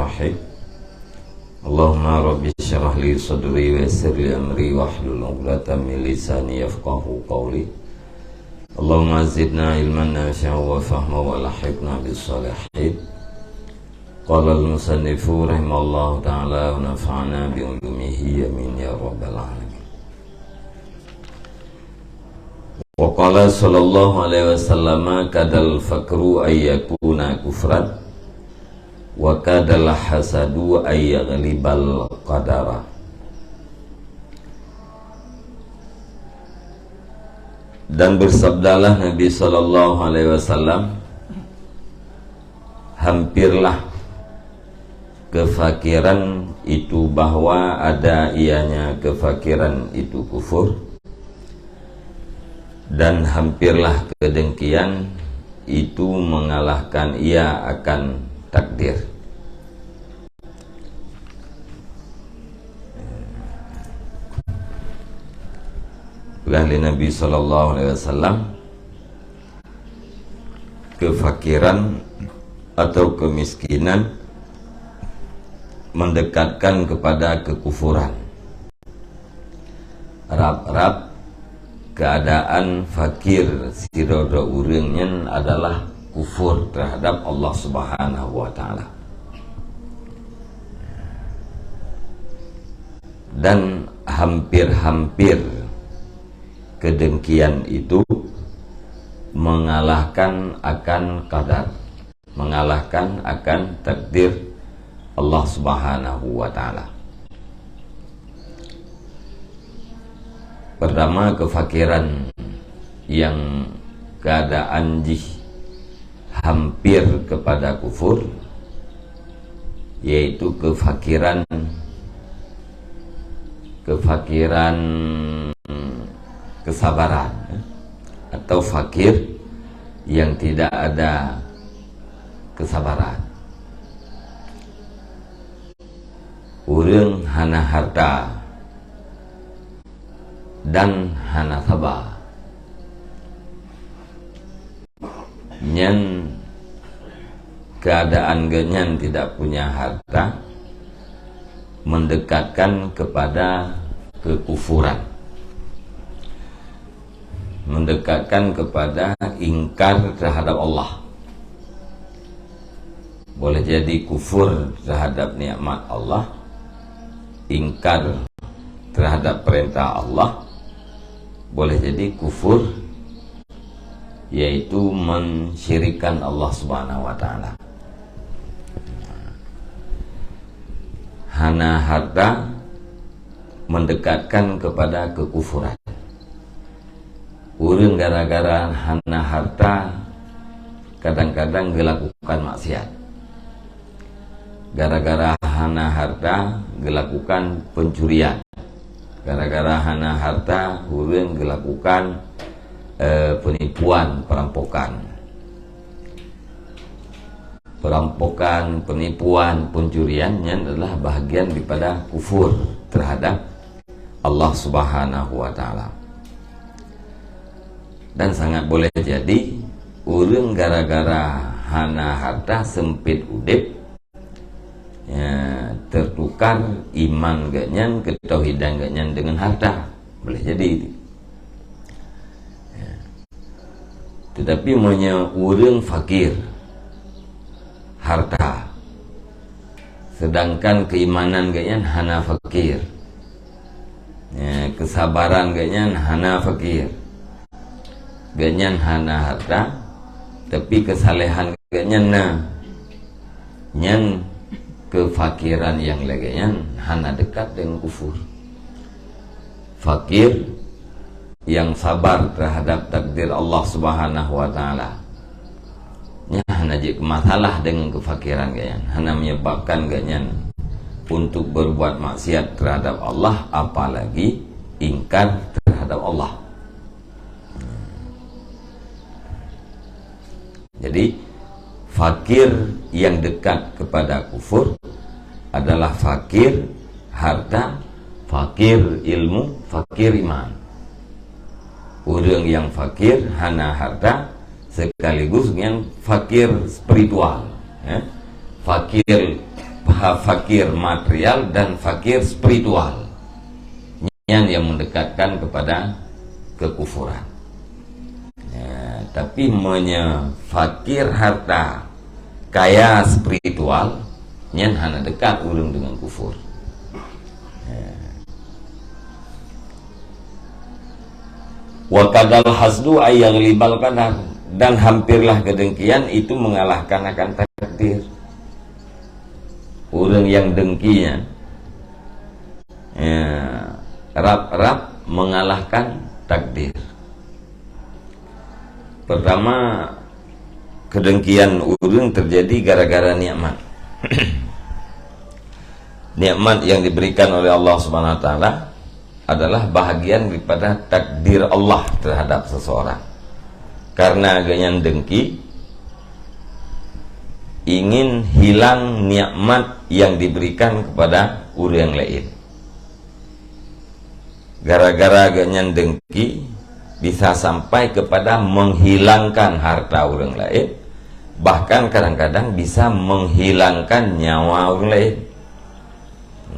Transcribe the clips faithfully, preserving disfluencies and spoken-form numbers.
Bismillahirrahmanirrahim. Allahumma rabbi syrah li sadri wa yassir li amri wahlul 'uqdatam min lisani yafqahu qawli. Allahumma zidna ilman nafi'an wa fahma wa alhiqna bis salihin. Qala al-musannifu rahimahullahu ta'ala wa nafa'na bi ulumihi, amin ya rabbal alamin. Wa qala sallallahu alaihi wasallam, kadal fakru ayyakuna kufran, wa kadal hasadu ayyaghlibal qadara. Dan bersabdalah Nabi sallallahu alaihi wasallam, hampirlah kefakiran itu, bahwa ada ianya kefakiran itu kufur, dan hampirlah kedengkian itu mengalahkan ia akan takdir. Peugah lé Nabi sallallahu alaihi wasallam, kefakiran atau kemiskinan mendekatkan kepada kekufuran. Rab-rab keadaan fakir sidroe-droe ureuëng nyan adalah kufur terhadap Allah Subhanahu wa Ta'ala. Dan hampir-hampir kedengkian itu mengalahkan akan qadar, mengalahkan akan takdir Allah Subhanahu wa Ta'ala. Pertama, kefakiran yang keadaan jih hampir kepada kufur, yaitu kefakiran, kefakiran kesabaran, atau fakir yang tidak ada kesabaran. Ureuëng hana harta dan hana saba. Nyan keadaan geuhnyan tidak punya harta mendekatkan kepada kekufuran, mendekatkan kepada ingkar terhadap Allah. Boleh jadi kufur terhadap nikmat Allah, ingkar terhadap perintah Allah, boleh jadi kufur, yaitu mensyirikkan Allah Subhanahu wa Ta'ala. Hana harta mendekatkan kepada kekufuran. Ureuëng gara-gara hana harta kadang-kadang geulanjutkan maksiat. Gara-gara hana harta geulanjutkan pencurian. Gara-gara hana harta ureuëng geulanjutkan, eh, penipuan, perampokan. Perampokan, penipuan, pencurian nyan adalah bahagian daripada kufur terhadap Allah Subhanahu wa Ta'ala. Dan sangat boleh jadi ureuëng gara-gara hana harta sempit udeb, ya, tertukar iman geuhnyan, ketauhidan geuhnyan dengan harta. Boleh jadi itu. Ya. Tetapi meunyoe ureuëng fakir harta, sedangkan keimanan geuhnyan hana fakir, ya, kesabaran geuhnyan hana fakir, geuhnyan hana harta, tapi kesalehan geuhnyan na. Nyan kefakiran yang lagée nyan hana dekat dengan kufur. Fakir yang sabar terhadap takdir Allah Subhanahu wa Ta'ala, nyan hana jeuet keu masalah dengan kefakiran geuhnyan, hana menyebabkan geuhnyan untuk berbuat maksiat terhadap Allah, apalagi ingkar terhadap Allah. Jadi, fakir yang dekat kepada kufur adalah fakir harta, fakir ilmu, fakir iman. Ureuëng yang fakir hana harta sekaligus dengan fakir spiritual, ya. Fakir ha-, fakir material dan fakir spiritual. Nyan yang mendekatkan kepada kekufuran. Ya, tapi meunyoe fakir harta, kaya spiritual, nyan hana dekat ureuëng dengan kufur. Ya. Wa kadal hasdu ay yaghlibal qadar, dan hampirlah kedengkian itu mengalahkan akan takdir. Ureuëng yang dengkinya, ya, rab-rab mengalahkan takdir. Pertama, kedengkian ureuëng terjadi gara-gara nikmat. Nikmat yang diberikan oleh Allah Subhanahu Wa Taala adalah bahagian daripada takdir Allah terhadap seseorang. Karena geuhnyan dengki, ingin hilang nikmat yang diberikan kepada ureuëng lain. Gara-gara geuhnyan dengki, bisa sampai kepada menghilangkan harta ureuëng lain, bahkan kadang-kadang bisa menghilangkan nyawa ureuëng lain.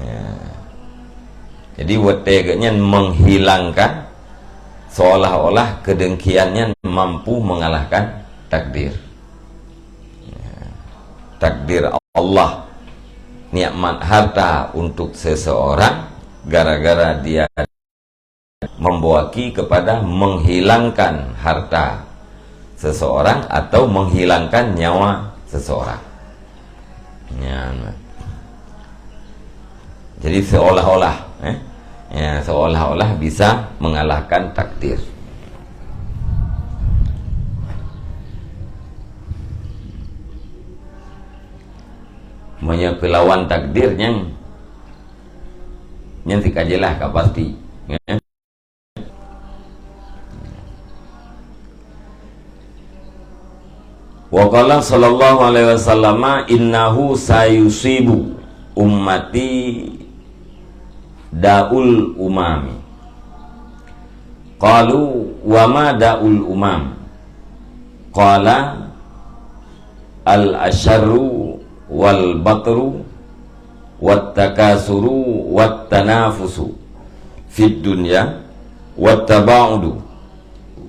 Ya. Jadi, watée geuhnyan menghilangkan, seolah-olah kedengkian nyan mampu mengalahkan takdir. Ya. Takdir Allah, nikmat harta untuk seseorang, gara-gara dia membawaki kepada menghilangkan harta seseorang atau menghilangkan nyawa seseorang. Ya. Jadi, seolah-olah, eh, ya, seolah-olah bisa mengalahkan takdir. Meunyoe keu lawan takdir nyan, nyan sikajeulaih ka pasti, ya. Wa qala sallallahu alaihi wasallama, "Innahu sayusibu ummati da'ul umami." Qalu, "Wa ma da'ul umam?" Qala, "Al-asyarru wal batru wat takasuru wat tanafusu fid dunya wat taba'udu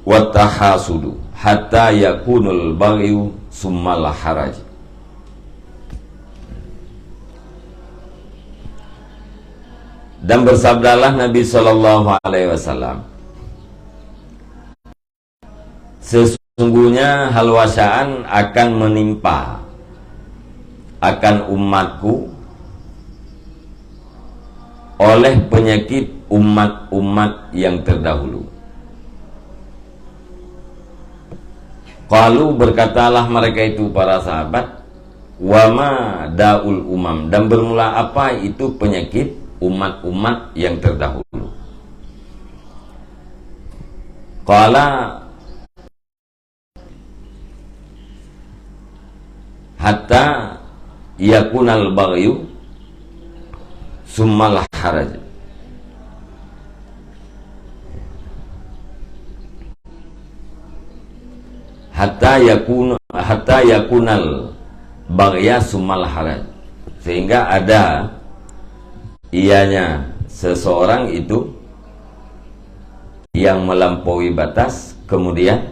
wat tahasudu hatta yakunul baghyu summal haraj." Dan bersabdalah Nabi sallallahu alaihi wasallam, "Sesungguhnya halwasaan akan menimpa akan umatku oleh penyakit umat-umat yang terdahulu." Qalu, berkatalah mereka itu, para sahabat, "Wa ma da'ul umam?" Dan bermula apa itu penyakit umat-umat yang terdahulu? Qala, "Hatta yakunal baghyu summal haraj." Hatta yakun-, hatta yakunal baghya summal haraj. Sehingga ada ianya seseorang itu yang melampaui batas, kemudian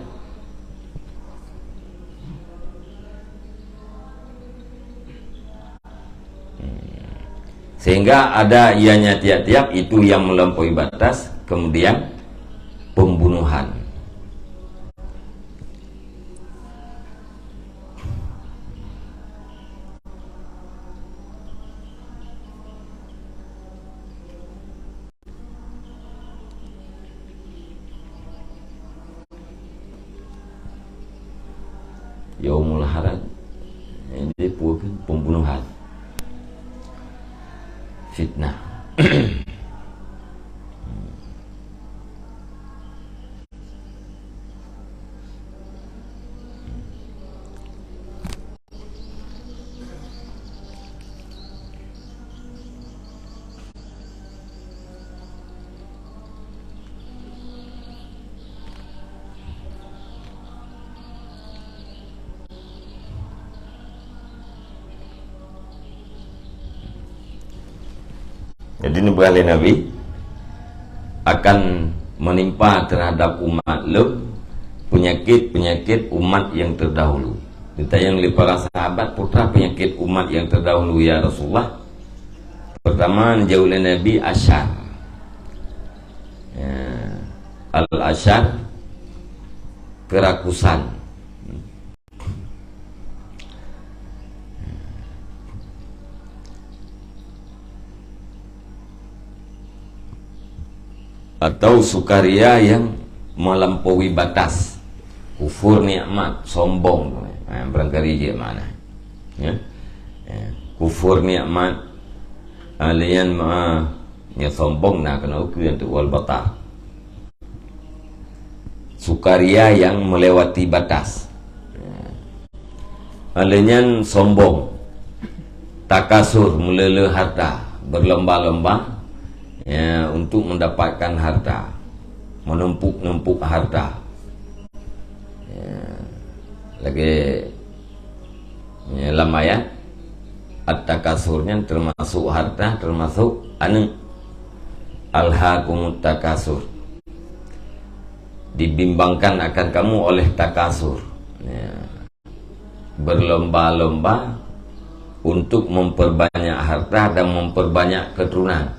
sehingga ada ianya tiap-tiap itu yang melampaui batas, kemudian pembunuhan. Yaumul haraj, jadi peue kheun? Pembunuhan. Fitnah. Jadi, neupeugah lé Nabi, akan menimpa terhadap umat lôn penyakit-penyakit umat yang terdahulu. Ditanyong lé para sahabat, "Peue penyakit umat yang terdahulu, ya Rasulullah?" Pertama, neujaweueb lé Nabi, asyar. Ya, al-asyar, kerakusan. Atau sukaria yang melampaui batas. Kufur nikmat, sombong. Ha, barangkali jih makna. Ya. Ya. Kufur nikmat, alian ma, nya sombong na keunoe keu antu wal batar. Sukaria yang melewati batas. Ya. Alian sombong, takasur, meulele harta, berlomba-lomba, ya, untuk mendapatkan harta, menumpuk-numpuk harta. Ya. Lagi Ya, lam ayat at-takasur nyan termasuk harta, termasuk aneuk. Alhaakumut takasur. Dibimbangkan akan kamu oleh takasur. Ya. Berlomba-lomba untuk memperbanyak harta dan memperbanyak keturunan.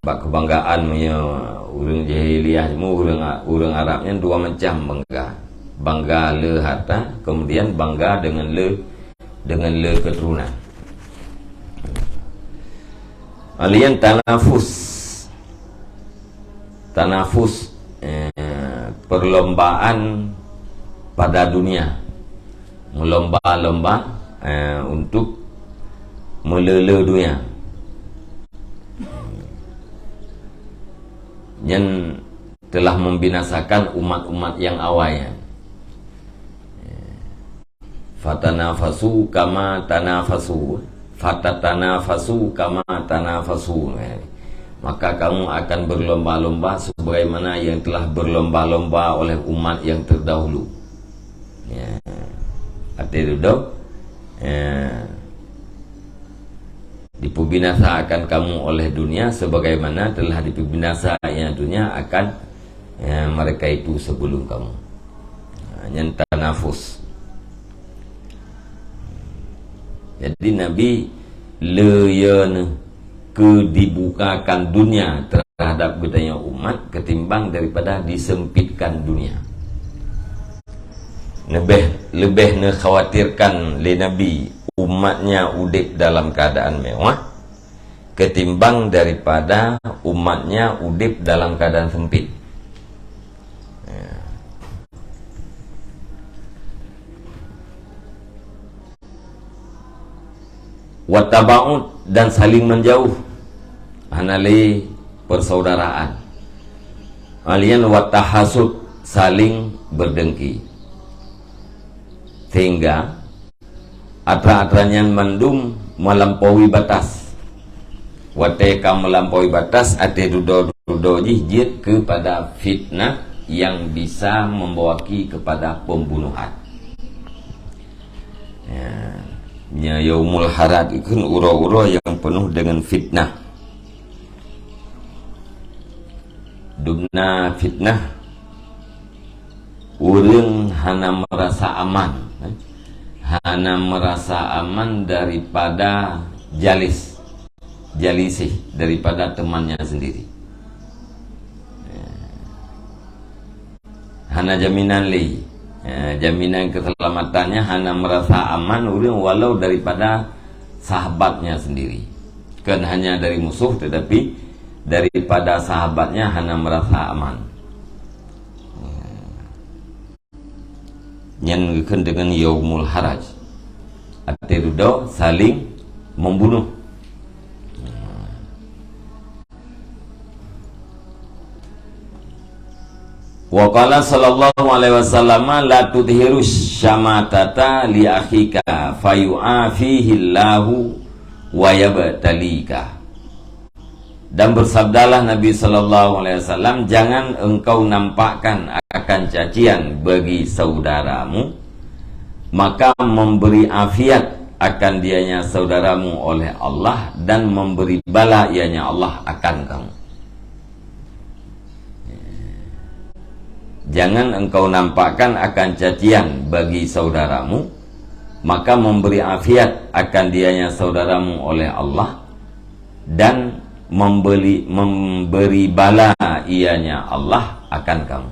Bak keubanggaan meunyoe ureuëng jahiliyah, ureuëng, ureuëng Arab nyan dua macam bangga. Bangga le harta, kemudian bangga dengan le, dengan le keturunan. Alian tanafus. Tanafus, eh, perlombaan pada dunia. Meulomba-lomba, eh, untuk meulele dunia. Nyan telah membinasakan umat-umat yang awai nyan. Fatanafasu kama tanafasu, fatatanafasu kama tanafasu. Maka kamu akan berlomba-lomba sebagaimana yang telah berlomba-lomba oleh umat yang terdahulu. Ya. Até dudoe, ya, dipeubinasa akan kamu oleh dunia sebagaimana telah dipeubinasa, ya, dunia akan, ya, mereka itu sebelum kamu. Ha, nyan tanafus. Jadi, Nabi le yeun keu dibukakan dunia terhadap geutanyoe umat ketimbang daripada disempitkan dunia. Leubeh, leubeh neukhawatirkan lé Nabi umatnya udeb dalam keadaan mewah ketimbang daripada umatnya udeb dalam keadaan sempit. Ya. Watabaud, dan saling menjauh, hana lé persaudaraan. Alian watahasud, saling berdengki. Sehingga atra-atra nyan mandum melampaui batas. Watée ka melampaui batas, até dudoe-dudoe jih jeuet kepada fitnah yang bisa membawaki kepada pembunuhan. Ya, nyoe yaumul haraj kheun uroe-uroe nyang peunoh deungon fitnah. Dubna fitnah, ureuëng hana merasa aman, eh, hana merasa aman daripada jalis, jalisih, daripada temannya sendiri. Ya. Hana jaminan lé. Ya, jaminan keselamatannya hana merasa aman ureuëng walau daripada sahabatnya sendiri. Bukan hanya dari musuh, tetapi daripada sahabatnya hana merasa aman. Ya. Nyan geukheun deungon yaumul haraj. Até dudoe saling membunuh. Wa qala sallallahu alaihi wasallam, "La tudhiru syamatata li akhika fayu'afihillahu wa yabtalika." Dan bersabdalah Nabi sallallahu alaihi wasallam, "Jangan engkau nampakkan akan cacian bagi saudaramu, maka memberi afiat akan dianya saudaramu oleh Allah dan memberi bala ianya Allah akan kamu. Jangan engkau nampakkan akan cacian bagi saudaramu, maka memberi afiat akan dianya saudaramu oleh Allah dan membeli, memberi bala ianya Allah akan kamu.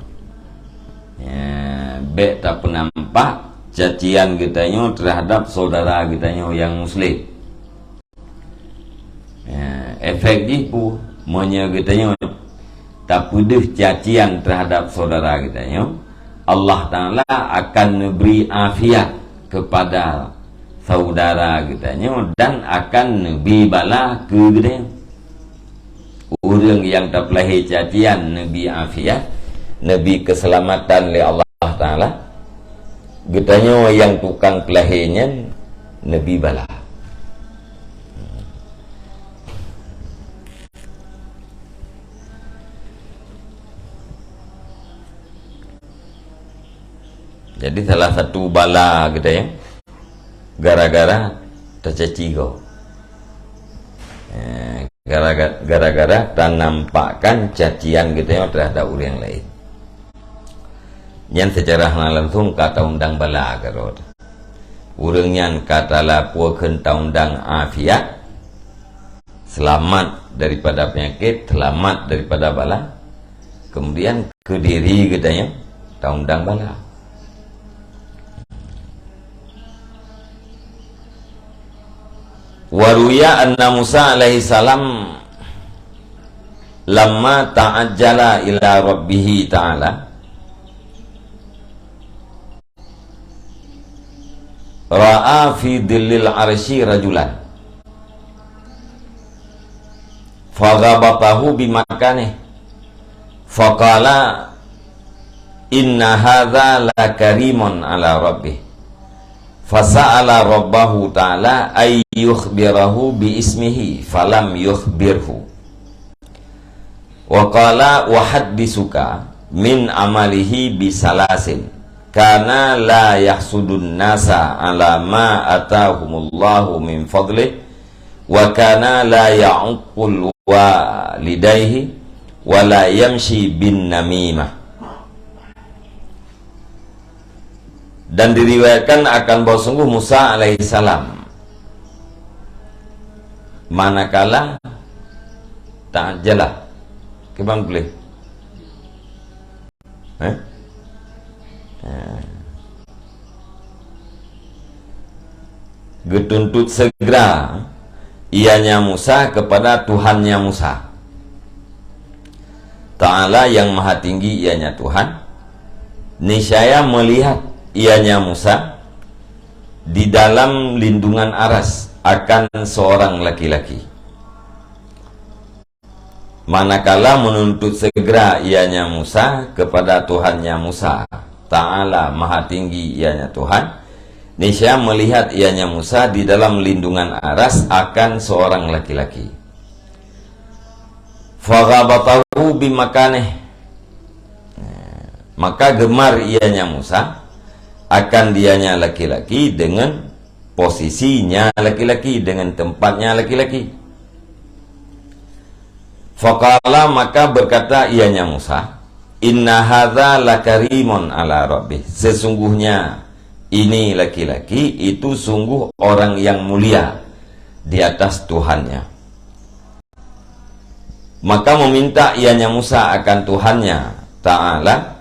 Ya, bèk tapeunampak cacian geutanyoe terhadap saudara geutanyoe nyang muslim. Ya, efek jih peue? Meunyoe geutanyoe tapeudeuh cacian terhadap saudara geutanyoe, Allah Taala akan neubri afiat kepada saudara geutanyoe dan akan neubi bala keu geutanyoe. Ureuëng nyang tapeulahé cacian neubi afiat, neubi keuseulamatan lé Allah Taala. Geutanyoe nyang tukang peulahé nyan neubi bala. Jadi salah satu bala geutanyoe gara-gara tacaci gob. Eh, gara-ga-, gara-gara tanampakkan cacian geutanyoe terhadap ureuëng laén. Nyan secara hana langsung ka taundang bala keudroe. Ureuëng nyan ka talapeue kheun taundang afiat, seulamat daripada peunyakét, seulamat daripada bala. Kemudian keu diri geutanyoe taundang bala. Wa ruya anna Musa alaihi salam lamma ta'ajjala ila rabbihi ta'ala, ra'a fi dhillil arsy rajulan, faghabatahu bi makanihi, faqala, "Inna hadza la karimun ala rabbih." Fasa'ala rabbahu ta'ala ay yukhbirahu bi ismihi, falam yukhbirhu. Wa qala, "Uhadditsuka min amalihi bi salasin. Kana la yahsudun nasa ala ma atahumullahu min fadlih, wa kana la ya'uqqul walidaihi, wa la yamshi bin namimah." Dan diriwayatkan akan bahwa sungguh Musa alaihissalam, manakala ta'ajjala, keuban boleh. Eh? Eh. Geutuntut segera ianya Musa kepada Tuhannya Musa. Ta'ala yang Maha Tinggi ianya Tuhan, niscaya melihat ianya Musa di dalam lindungan aras akan seorang laki-laki. Manakala menuntut segera ianya Musa kepada Tuhannya Musa, Ta'ala Maha Tinggi ianya Tuhan, niscaya melihat ianya Musa di dalam lindungan aras akan seorang laki-laki. Faghabatahu bimakaneh. Maka gemar ianya Musa akan dianya laki-laki dengan posisinya laki-laki, dengan tempatnya laki-laki. Faqala, maka berkata ianya Musa, "Inna hadza lakarimun ala rabbih." Sesungguhnya ini laki-laki itu sungguh orang yang mulia di atas Tuhannya. Maka meminta ianya Musa akan Tuhannya Ta'ala,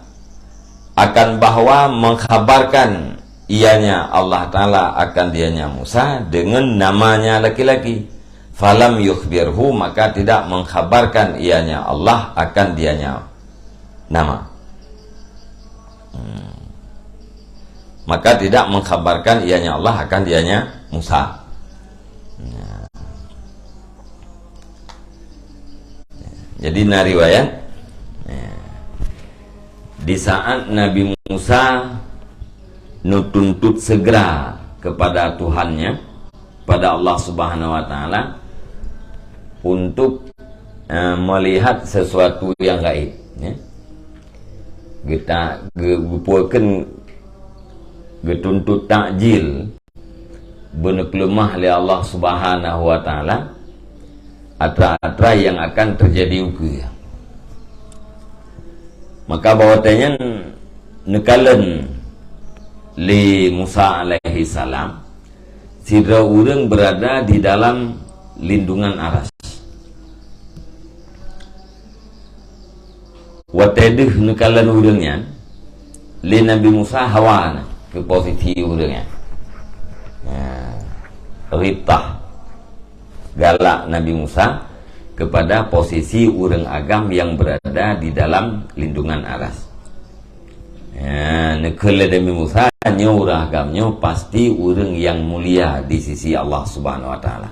akan bahwa mengkhabarkan ianya Allah Ta'ala akan dianya Musa dengan namanya laki-laki. Falam yukhbirhu, maka tidak mengkhabarkan ianya Allah akan dianya nama. Hmm. Maka tidak mengkhabarkan ianya Allah akan dianya Musa. Ya. Jadi, na riwayat, ya, di saat Nabi Musa neutuntut segera kepada Tuhannya, pada Allah Subhanahu wa Taala, untuk, eh, melihat sesuatu yang gaib, ya. Geuta-, ge-, geupeukheun geutuntut takjil beuneukeulumah lé Allah Subhanahu wa Taala atra-atra nyang akan teujadi ukeue. Maka bak watée nyan neukalon lé Musa alaihi salam sidroe ureuëng beurada di dalam lindungan Arasy. Watée deuh neukalon ureuëng nyan, lé Nabi Musa hawa na keu posisi ureuëng nyan. Nah, ghibtah, galak Nabi Musa kepada posisi ureuëng agam nyang beurada di dalam lindungan Arasy. Ya, neukheun lé Nabi Musa, nyoe ureuëng agam nyoe pasti ureuëng nyang mulia di sisi Allah Subhanahu wa Taala.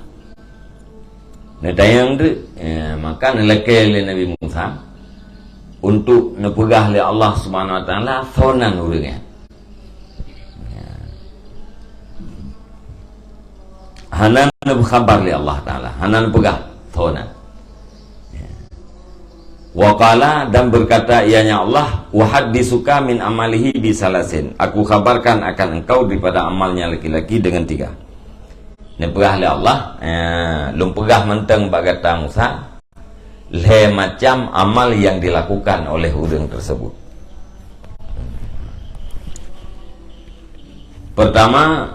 Neutanyong teuk, ya, maka neulakée lé Nabi Musa untuk neupeugah lé Allah Subhanahu wa Taala soe nan ureuëng nyan. Ya. Hana neukhabar lé Allah Taala, hana neupeugah soe nan. Ya. Wa qala, dan berkata ianya Allah, "Uhadditsuka min amalihi bi salasin." Aku khabarkan akan engkau daripada amalnya laki-laki dengan tiga. Neupeugah lé Allah, eh, lôn peugah mantong bak gata Musa, lhée macam amal yang dilakukan oleh ureuëng tersebut. Pertama,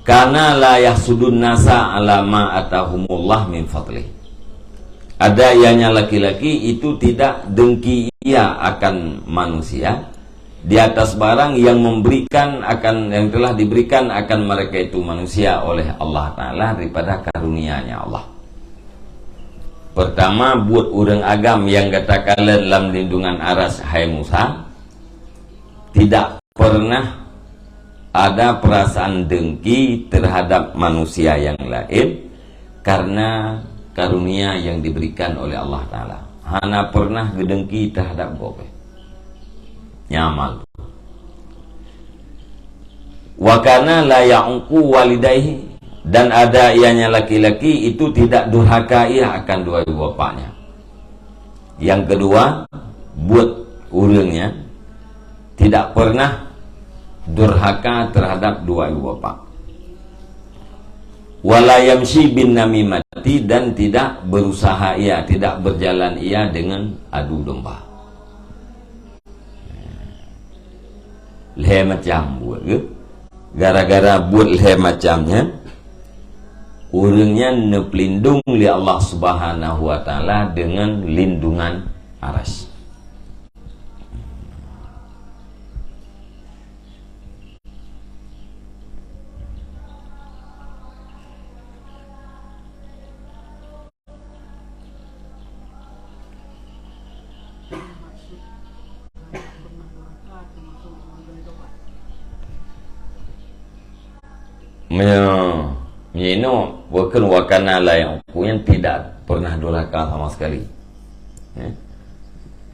karena la yahsudun nasa ala ma atahumullah min fadlih. Ada ianya laki-laki itu tidak dengki ia akan manusia di atas barang yang memberikan akan, yang telah diberikan akan mereka itu manusia oleh Allah Taala daripada karunia-Nya Allah. Pertama, buet ureuëng agam nyang gata kalon lam lindungan Arasy, hai Musa, tidak pernah ada perasaan dengki terhadap manusia yang lain karena karunia yang diberikan oleh Allah Taala. Hana pernah geudengki terhadap gobnyan. Nyamal. Wa kana la ya'uqu walidaihi, dan ada ianya laki-laki itu tidak durhaka ia akan dua ibu bapaknya. Yang kedua, buet ureuëng nyan tidak pernah durhaka terhadap dua ibu bapak. Wala yamshi bin namimati, dan tidak berusaha ia, tidak berjalan ia dengan adu domba. Lhée macam buet geuh. Gara-gara buet lhée macam nyan, ureuëng nyan neupeulindong lé Allah Subhanahu wa Taala deungon lindungan Arasy. Meunyoe, meunyoe inoe, bukan wakana laén, aku nyan tidak pernah durhaka sama sekali. Eh?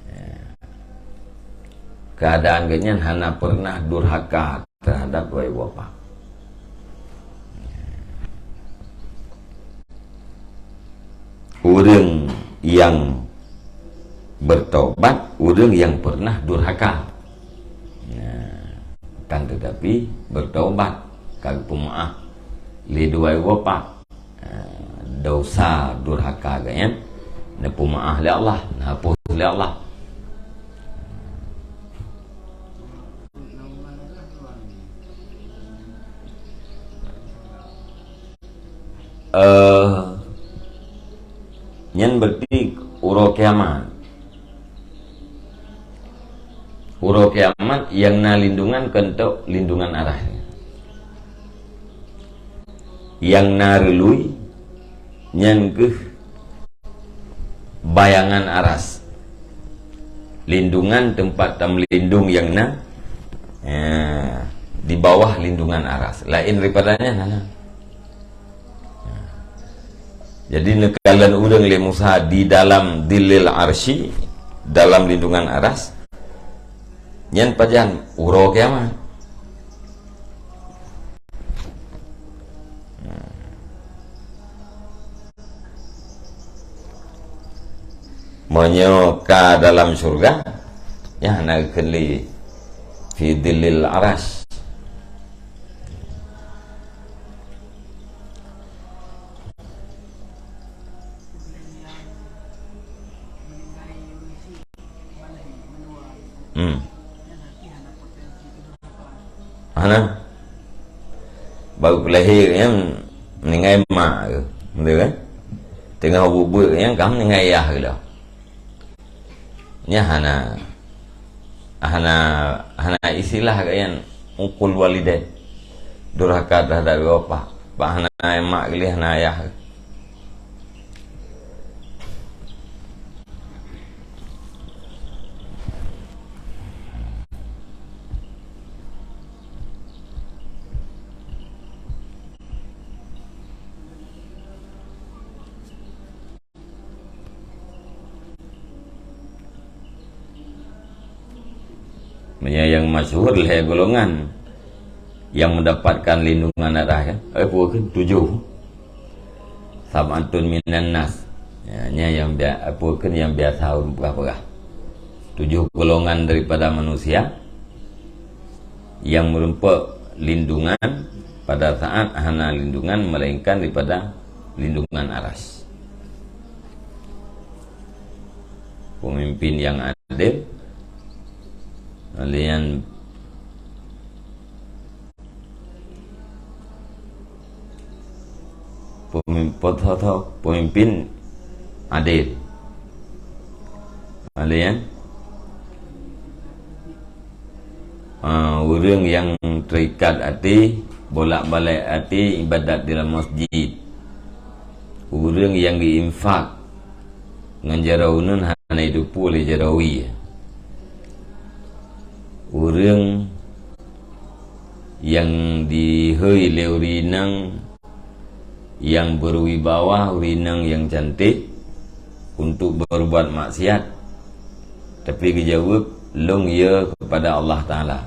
Eh. Keadaan geuh nyan hana pernah durhaka terhadap dua ibu bapa. Ureuëng nyang bertobat, ureuëng nyang pernah durhaka. Nah, kan tetapi bertobat, ka geupeumaáh lé dua ibu bapa. Eh, dosa durhaka geuh nyan neupeumaáh lé Allah, neuhapus lé Allah. Eh, nyan berarti uroe kiamat. Uroe kiamat nyang na lindungan keuneuk lindungan Arasy. Nyang na reului nyan keuh bayangan Arasy. Lindungan teumpat tameulindong nyang na, eh, di bawah lindungan Arasy. Laén daripada nyan hana. Jadi, neukalon ureuëng lé Musa di dalam dhillil arsy, dalam lindungan Arasy, nyan pajan uroe kiamat. Meunyoe ka dalam syurga, nyan hana geukheun lé fi dhillil arsy. na. Baru lahé nyan meuninggai mak geuh, beutôi kan? Teungoh buet-buet nyan ka meuninggai yah geuh lom. Nyan hana, hana, hana istilah geuh nyan uququl walidain. Durhaka terhadap dua bapak. Bak hana mak geuh lé, hana yah. Meunyoe nyang masyhur lhée golongan nyang mendapatkan lindungan arah, ya. Eh, peue kheun? Tujoh. Sab'atun minan nas. Ya, nyan nyang bia-, peue kheun, nyang biasa ureuëng peugah-peugah. Tujoh golongan daripada manusia nyang meureumpok lindungan pada saat hana lindungan melainkan daripada lindungan aras. Pemimpin yang adil, lalu nyan pemim-, pemimpin adil, lalu nyan Ah, ureuëng nyang terikat até, bolak-balik até ibadat di dalam masjid. Ureuëng nyang geuinfak ngon jaroe uneun hana jiteupeue lé jaroe wie. Ureuëng nyang dihôi lé ureuëng inong nyang berwibawa, ureuëng inong nyang cantik, untuk berbuat maksiat, tapi geujaweueb, "Lôn yö kepada Allah Taala."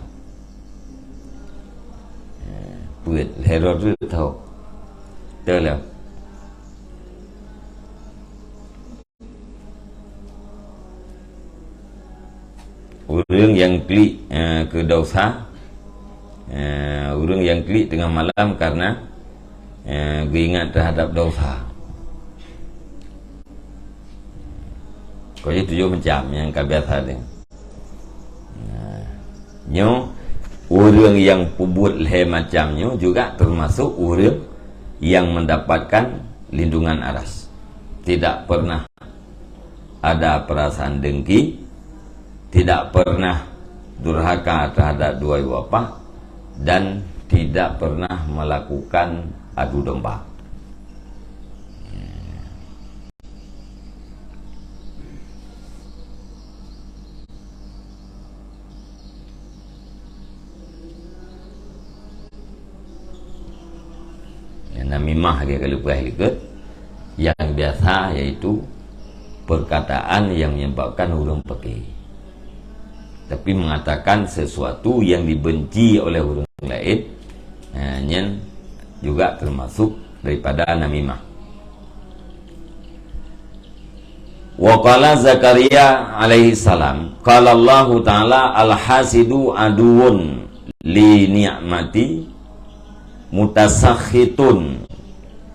Eh, peuet, lhée droe treuk tho. Teuh lom. Ureuëng nyang klik, eh, keu dosa, eh, ureuëng nyang klik teungoh malam karena, eh, geuingat terhadap dosa. Kok jih tujoh macam nyang ka biasa deh. Nah, nyoe ureuëng nyang peubuet lhée macam nyoe juga termasuk ureuëng nyang mendapatkan lindungan aras. Tidak pernah ada perasaan dengki, tidak pernah durhaka terhadap dua ibu bapa, dan tidak pernah melakukan adu domba. Nyang namimah lagée ka lheueh peugah likot, nyang biasa yaitu perkataan yang menyebabkan ureuëng peuke. Tapi mengatakan sesuatu yang dibenci oleh ureuëng laén, eh, nyan juga termasuk daripada namimah. Wa qala Zakaria alaihi salam, qala Allahu Ta'ala, "Al-hasidu aduwwun li ni'mati, mutasakkhitun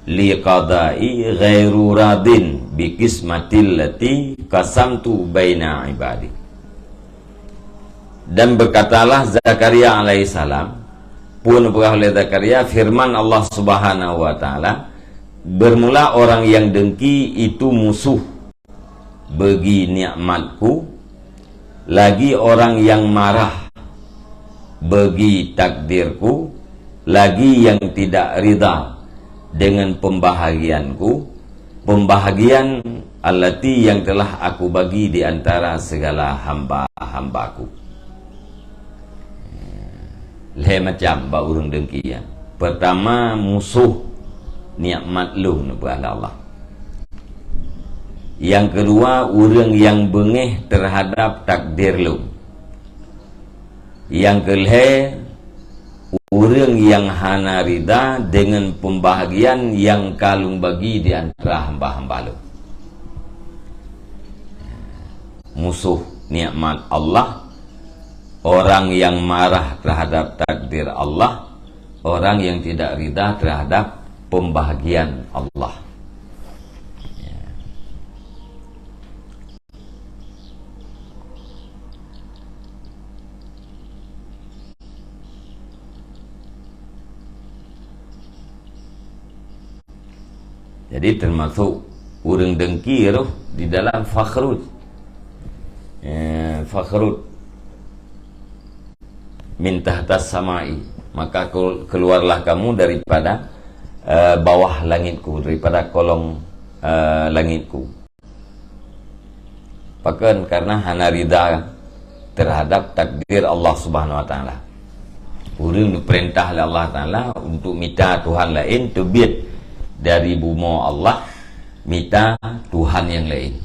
li qada'i, ghairu radin bi qismatil lati qasamtu baina ibadi." Dan berkatalah Zakaria alaihissalam, peue neupeugah oleh Zakaria, firman Allah Subhanahu wa Ta'ala, "Bermula orang yang dengki itu musuh bagi nikmatku, lagi orang yang marah bagi takdirku, lagi yang tidak rida dengan pembahagianku, pembahagian allati yang telah Aku bagi di antara segala hamba-hambaku." Lhée macam bak ureuëng dengki nyan. Pertama, musoh nikmat Lôn, neupeugah lé Allah. Nyang keudua, ureuëng nyang beungéh teuhadab takdir Lôn. Nyang keulhée, ureuëng nyang hana rida deungon peumbahagian nyang ka Lôn bagi di antara hamba-hamba Lôn. Musoh nikmat Allah, orang yang marah terhadap takdir Allah, orang yang tidak rida terhadap pembahagian Allah. Ya. Jadi, termasuk ureuëng dengki roh di dalam fakhrut. Eh, fakhrut min tahtas samai. Maka keu-, keluarlah kamu daripada, eh, bawah langitku, daripada kolong, eh, langitku. Pakon? Karena hana rida terhadap takdir Allah Subhanahu Wa Taala. Ureuëng diperintah oleh Allah Taala untuk mita Tuhan lain, teubiet dari bumoe Allah, mita Tuhan nyang laén.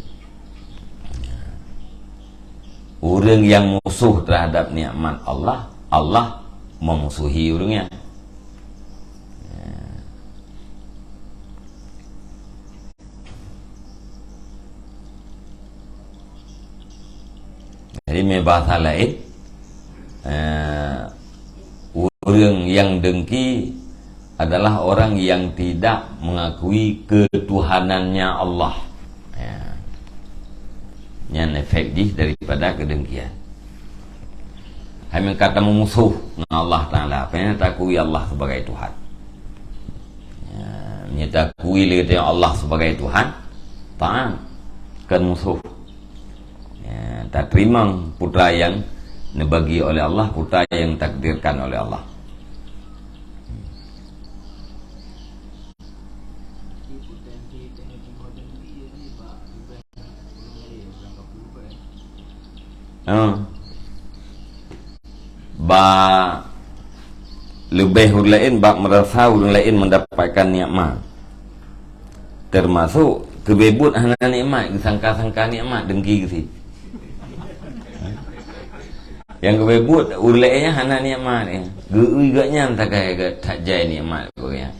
Ureuëng nyang musoh terhadap nikmat Allah, Allah memusuhi ureuëng nyan. Jadi, meubahasakan laén, eh, ureuëng nyang dengki adalah orang yang tidak mengakui ketuhanannya Allah. Ya. Nyan efek jih daripada kedengkian. Hai meukat tameumusoh ngon Allah Taala, apa nyang takui Allah sebagai Tuhan. Ya, meunyoe takui lé Allah sebagai Tuhan, taat, kon musoh. Ya, tateurimong peue nyang neubagi oleh Allah, peue nyang takdirkan oleh Allah. Ha. Ba leubeh ureuëng laén bak meurasa ureuëng laén meudapatkan nikmat. Teumasok keubeuet hana nikmat, geusangka-sangka nikmat, dengki geuh sit. Nyang keubeuet ureuëng laén nyan hana nikmat, eh. Geu-ui gobnyan sagai that jai nikmat gobnyan.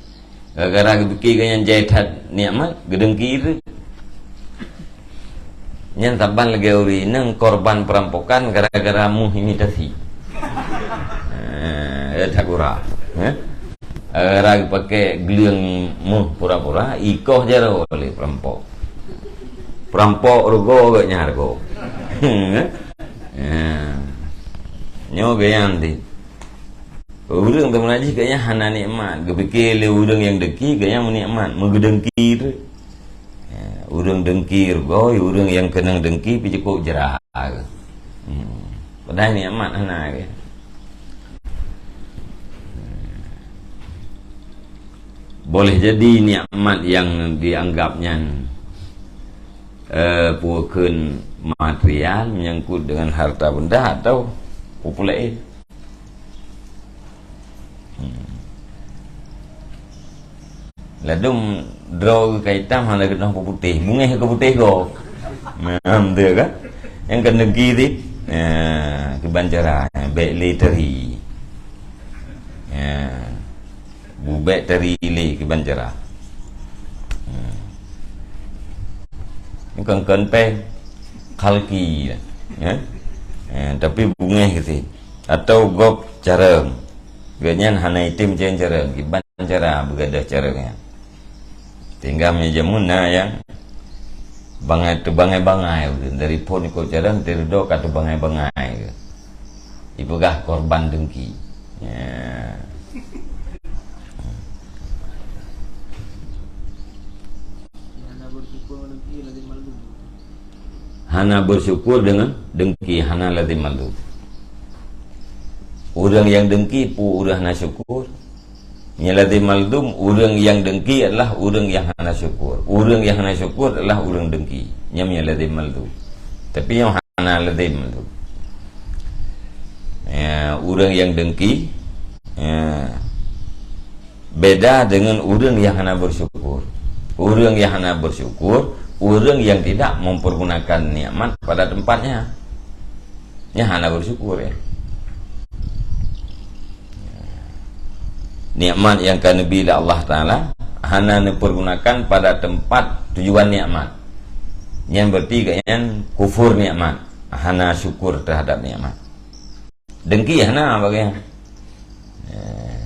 Gara-gara geupike gobnyan jai that nikmat, geudengki teuk. Nyan saban lagée ureuëng inong korban perampokan gara-gara meuh imitasi. Eh, that gura. Eh? Gara-gara geupakée gleueng meuh pura-pura, ikoh jaroe lé peurampok. Peurampok rugoe gobnyan rugoe. Eh? Eh. Nyoe gobnyan di. Ureuëng teuma jih gobnyan hana nikmat. Geupike lé ureuëng nyang dengki, gobnyan meunikmat. Meugeudengki teuk. Ya, ureuëng dengki rugoe, ureuëng nyang keunong dengki pih cukôp jra. Hmm. Padahai nikmat hana gobnyan. Boleh jadi nikmat nyang dianggap nyan, eh, peue kheun material, menyangkut dengan harta benda atau peue-peue laén. Hmm. Ladôm droe ka itam hana geunoh keu putéh, bungéh keu putéh gob. Nah, beutôi kan? Nyang keu dengki sit, nah, kiban cara, bék lé teurii. Nah, bubék teurii lé kiban cara. Nah. Ini kon-kon péng khalqi, ya. Eh, tapi bungéh keu sit. Atau gob carông. Gobnyan hana item cen carông, kiban cara beugadôh carông nyan. Tinggai meunyoe jameun na nyang bangai, teubangai-bangai, dari phon ikot carông, teuridok ka teubangai-bangai. Ipeugah korban dengki. Ya. Hana bersyukur dengan dengki, hana lazim maldum. Ureuëng nyang dengki peue ureuëng hana syukur. Nyang lazim maldum, ureuëng nyang dengki adalah ureuëng nyang hana syukur. Ureuëng nyang hana syukur adalah ureuëng dengki. Nyan nyang lazim maldum. Tapi nyoe hana lazim maldum. Ya, ureuëng nyang dengki, ya. Beda dengan ureuëng nyang hana bersyukur. Ureuëng nyang hana bersyukur, ureuëng nyang tidak mempergunakan nikmat pada tempatnya. Nyan hana bersyukur, ya. Nikmat nyang ka neubi lé Allah Taala hana neupergunakan pada tempat tujuan nikmat. Nyan berarti gobnyan kufur nikmat, hana syukur terhadap nikmat. Dengki hana bagi nyan. Eh.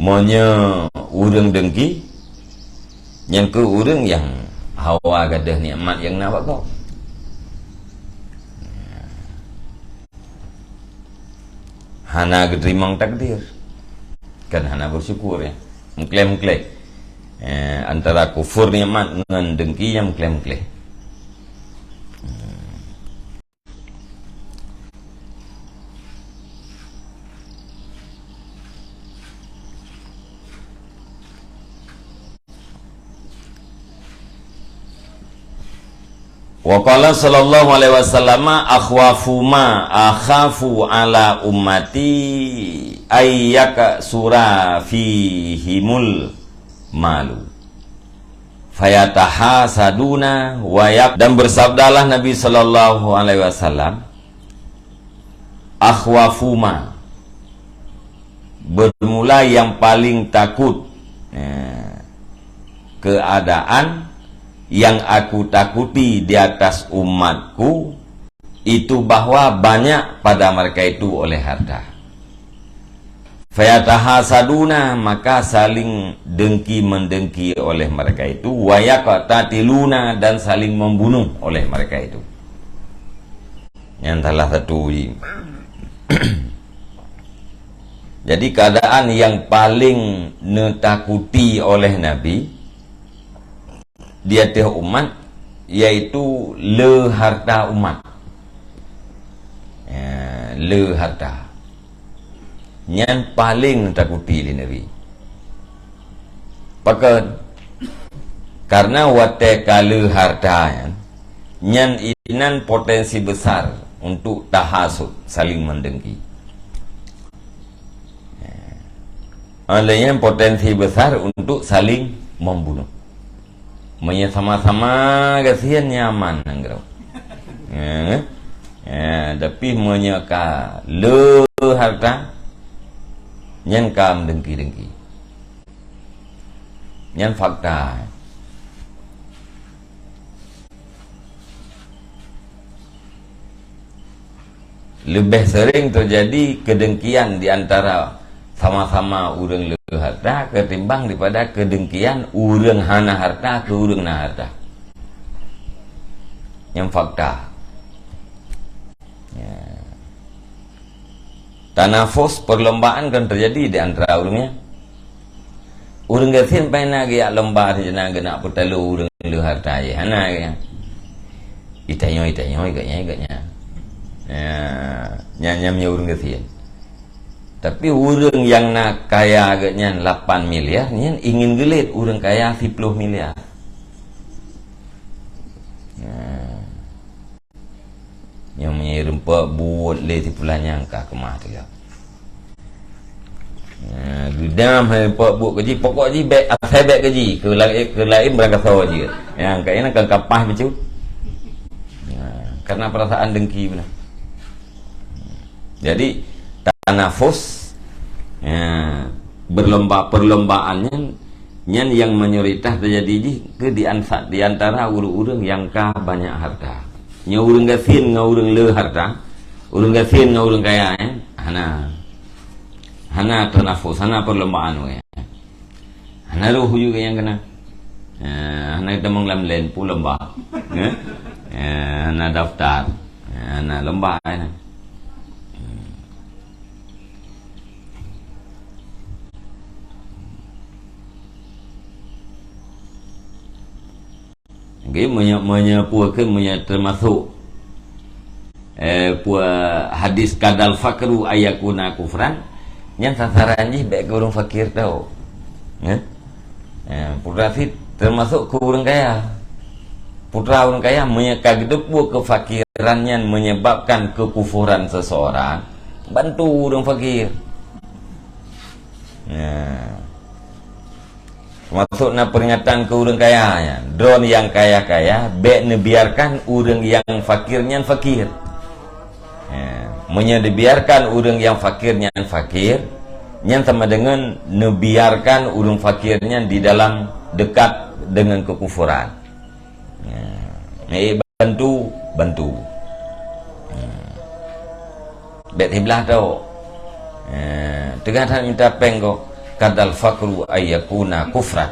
Meunyoe ureuëng dengki, nyan keuh ureuëng nyang hawa gadôh nikmat nyang na bak gob. hana geuteurimong takdir. Kan hana bersyukur, ya. Meukleh-meukleh. Eh, antara kufur nikmat ngon dengki nyang meukleh-meukleh. Hmm. Wa qala sallallahu alaihi wasallam, "Akhwafu ma akhafu ala ummati ay yaksura fihimul malu, fayatahasaduna wa yak-," dan bersabdalah Nabi sallallahu alaihi wasallam, "Akhwafu ma," bermula yang paling takut, eh, keadaan yang aku takuti di atas umatku, itu bahwa banyak pada mereka itu oleh harta. Fayatahasaduna, maka saling dengki-mendengki oleh mereka itu, wa yaqtatiluna, dan saling membunuh oleh mereka itu. Nyan salah satu uji. Jadi, keadaan yang paling neutakuti oleh Nabi di ateueh umat, yaitu le harta umat. Ya, le harta. Nyan paleng takuti lé Nabi. Pakon? Karena watée ka le harta nyan, nyan inan potensi besar untuk tahasud, saling mendengki. Ya. Oleh nyan potensi besar untuk saling membunuh. Meunyoe sama-sama gasien nyaman nanggroe. Ya, kan? Ya, tapi meunyoe ka le harta, nyan ka meudengki-dengki. Nyan fakta. Leubeh sering teujadi keudengkian di antara sama-sama ureuëng le harta ketimbang daripada keudengkian ureuëng hana harta keu ureuëng na harta. Nyang fakta. Ya. Tanafus, perlombaan kan terjadi di antara ureuëng nyan. Ureuëng gasien paih na geujak lomba sinan geunak peutaloe ureuëng le harta jih, hana geuhnyan. Itanyoe, itanyoe, geuhnyan, geuhnyan. Ya, nyan, nyan meunyoe ureuëng gasien. Tapi ureuëng nyang na kaya geuhnyan lapan miliar, nyan ingin geulet ureuëng kaya siploh miliar. Ya. Nyang meunyoe rumpok buet lé sipula nyang ka keumah teuh. Ha, geudam hai rumpok buet keu jih, pokok jih bék, asai bék keu jih, keu laén, keu laén beurangkasoe jih. Nyang ka inan kan kapah bicu. Ha, karena perasaan dengki beuna. Jadi, tanafus, ya, berlomba, perlombaan nyan, nyan nyang mayoritas teujadi jih keu di ansa-, di antara ureuëng-ureuëng nyang ka banyak harta. Nyoe ureuëng gasien ngon ureuëng le harta, ureuëng gasien ngon ureuëng kaya, eh, hana. Hana tanafus, hana perlombaan, weh. Hana roh uju nyang keunan. Eh, hana tamong lam len pu lomba. Eh? Eh, hana daftar. Eh, hana lomba, eh. Okey, meunyoe, meunyoe peue kheun, meunyoe teumasok, eh, peue hadis kadal fakru ayyakuna kufran, nyan sasaran jih bék keu ureuëng fakir tau. Nyan? Eh, putra sit teumasok keu ureuëng kaya. Putra ureuëng kaya meunyoe ka geuteupeue keufakiran nyan menyebabkan kekufuran seseorang, bantu ureuëng fakir. Nah. Teumasok na peringatan keu ureuëng kaya nyan. Droeneuh nyang kaya-kaya, bék neubiarkan ureuëng nyang fakir nyan fakir. Ya, meunyoe dibiarkan ureuëng nyang fakir nyan fakir, nyan sama deungon neubiarkan ureuëng fakir nyan di dalam dekat deungon kekufuran. Ya, eh, bantu, bantu. Ya. Bék siblah tau. Eh, teungoh that mita péng kok, kadal fakru ayyakuna kufran.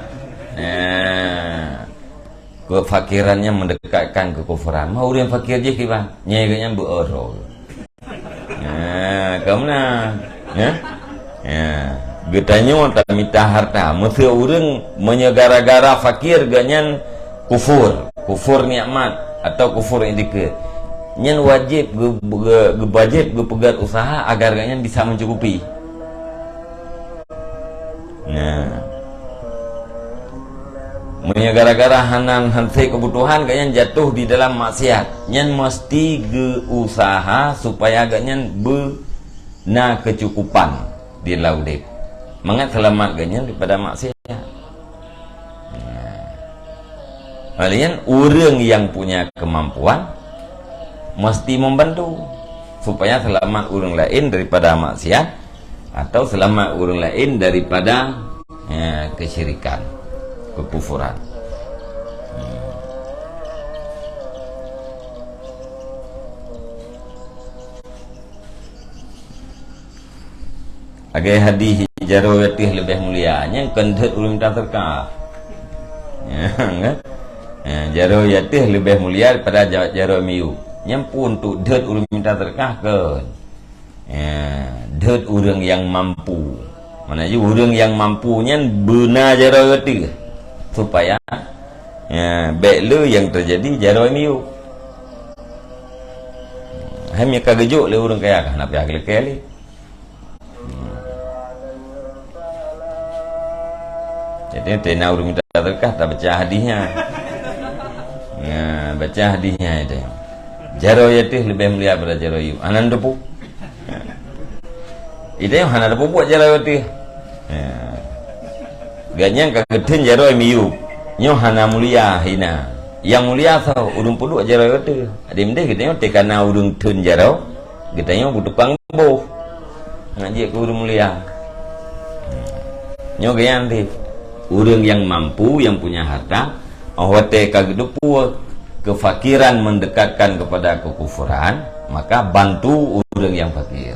Eh, kefakiran nyan mendekatkan kekufuran. Mah ureuëng fakir jih kiban, nyai geuhnyan beuoro. Eh, ka meunan. Geutanyoe tamita harta. Meuseu ureuëng meunyoe gara-gara fakir geuhnyan kufur, kufur nikmat atau kufur itikad, nyan wajéb geu-, geu-, geu-, wajéb geupeugét usaha agar geuhnyan bisa mencukupi. Nah, meunyoe gara-gara hana hase keubutuhan geuhnyan jatuh di dalam maksiat, nyan meusti geuusaha supaya geuhnyan beuna keucukupan di lam udeb, mangat seulamat geuhnyan daripada maksiat. Nah, hal nyan ureuëng nyang punya keumampuan meusti membantu supaya seulamat ureuëng laén daripada maksiat atau seulamat ureuëng laén daripada, ya, kesyirikan, kekufuran. Hmm. Lagée hadih jaroe ateueh leubeh mulia, nyan kon deuet ureuëng mita seudeukah. Ya, kan? Ya, jaroe ateueh leubeh mulia daripada ja-, jaroe miyueb. Nyan pun untuk deuet ureuëng mita seudeukah kon. Ya, deuet ureuëng nyang mampu. Mana jih ureuëng nyang mampu nyan beuna jaroe ateueh supaya, ya, bék le nyang teujadi jaroe miyueb. Hai meuka geujok lé ureuëng kaya kah, na payah geulakée lé. Jadi, teuna ureuëng mita seudeukah, tabaca hadihnya. Nah, baca hadihnya itu. Jaroe ateueh leubeh mulia daripada jaroe miyueb. Hana teupeu. Itu hana teupeu buet jaroe ateueh. Ya. Gobnyan ka geutheun jaroe miyueb. Nyoe hana mulia hina. Nyang mulia soe? Ureuëng peuduek jaroe ateueh. Adak meudeh geutanyoe teukana ureuëng theun jaroe, geutanyoe beutukang boh. Nak jeuet keu ureuëng mulia. Nyoe geuyan deh. Ureuëng nyang mampu, nyang punya harta, óh watée ka geuteupeue kefakiran mendekatkan kepada kekufuran, maka bantu ureuëng nyang fakir.